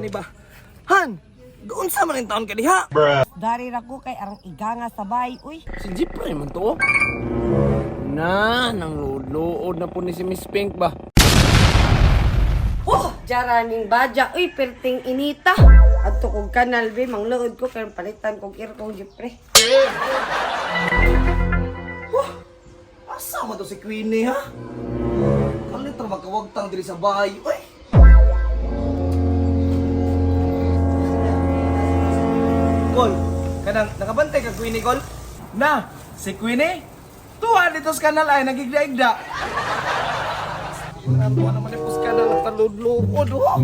ni ba? Han, doon sa man taon ka diha. Dari ra ko kay arang iganga sabay. Uy, Si Jeffrey man to. Oh. Na, nang luod-luod na po ni si Miss Pink ba? Oh, jaraning badya. Uy, perting inita. Adto kog kanal be, mangluod ko kay palitan kog aircon Jeffrey. Asa man to si Queenie ha? Kalit ra magkawagtang diri sa bahay. Uy. Kol, kanang nakabantay ka Queenie Kol? Na, si Queenie? Tuwa dito sa kanal ay nagigda-igda. Tuwa naman ni pus kanal taludlukod oh.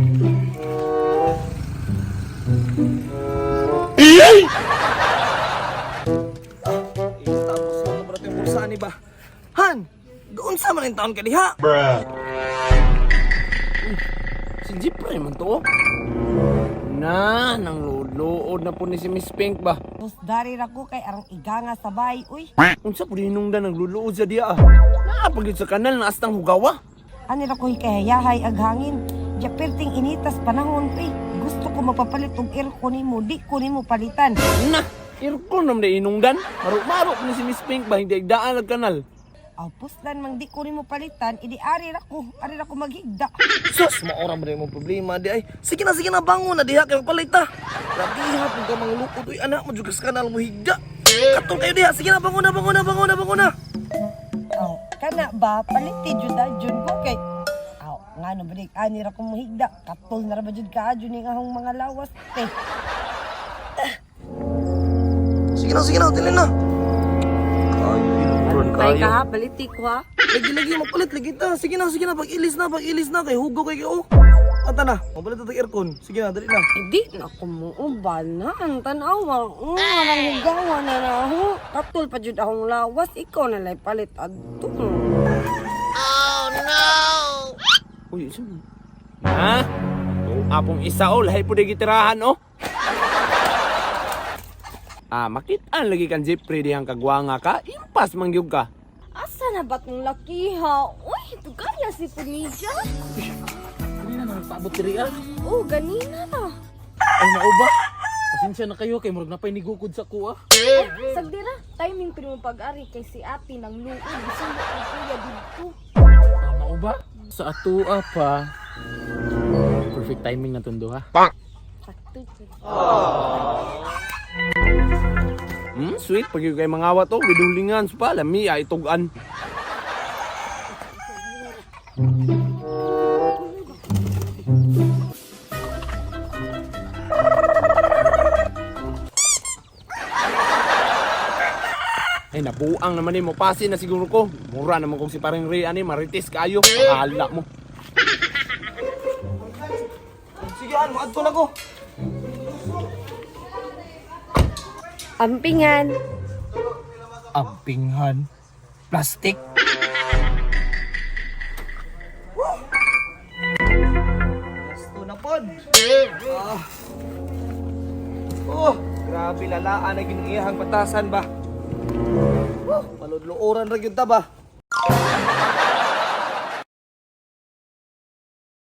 Tapos na ba natin bulsa ni ba? Han, doon sa man taon ka diha. Si Jeffrey man to. Oh. Na, nang luod-luod na po ni si Miss Pink ba? Tapos dari ra ko kay arang iganga sabay. Uy, Unsa po hinungdan nagluluod sa diya ah? Naapagid sa kanal na astang hugawa. ani ra ko hikahayahay ag hangin. Ja perting initas panahon pre. Gusto ko magpapalit og aircon nimo, di ko nimo palitan. Na, aircon naman na inungdan. Marok-marok po ni si Miss Pink ba? Hindi igdaan ang kanal. Aw, puslan mang di ko nimo palitan, idi ari ra ko, ari ra ko maghigda. Sus, maora ba mo problema di ay. Sige na bangon na diha kay magpalit ta. Grabe hapon ka manglukod uy anak mo jud ka sa kanal mo higda. Katol kayo diha. Sige na bangon na bangon na bangon na bangon na. Aw, kana ba paliti jud jud ko kay Aw, ngano ba di ani ra ko mohigda, katol na ra ba jud ka adyo ning ahong mga lawas te. Sige na, dili na. Kayo ilukuran Ay kayo. ka ha, paliti ko ha. Lagi lagi magpalit lagi ta. Sige na, pag-ilis na kay hugo kay oh. Ata na, mabalit na tag aircon. Sige na, dali na. Hindi na ko muuban na ang tanawa. Arang hugawa na na ako. Katol pa jud akong lawas, ikaw na lay palit adto. Uy, isa man. Ha? Oh, apong isa oh, lahi po di gitirahan oh. Ah, makitaan lagi kan Jeffrey dihang kagwanga ka, impas mangyug ka. Asa na ba't ng lakiha? Uy, tugaya si Punija. Kanina na nagpaabot diri ah. Oh, ganina na. Ay nauba. Pasensya na kayo kay murag napay nigukod sa kuha. Ay, sagdira, timing pin mo pag-ari kay si ate ng luod. Gisuyo ang kuya dito. Ah, mauba. Sa atua pa. Perfect timing na tundo ha. Sakto. Sweet pag kay mga to, bidulingan pa lami ay tugan. Ay, nabuang naman eh. Mupasi na siguro ko. Mura naman kung si paring Ray, ani, marites kayo. Akala mo. Sige an, maadto na ko. Ampingan. Ampinghan. Plastic. Gusto na pod. Ah. Oh, grabe lalaan na giniyahang batasan ba. Oh, paludluoran ra gyud ta ba.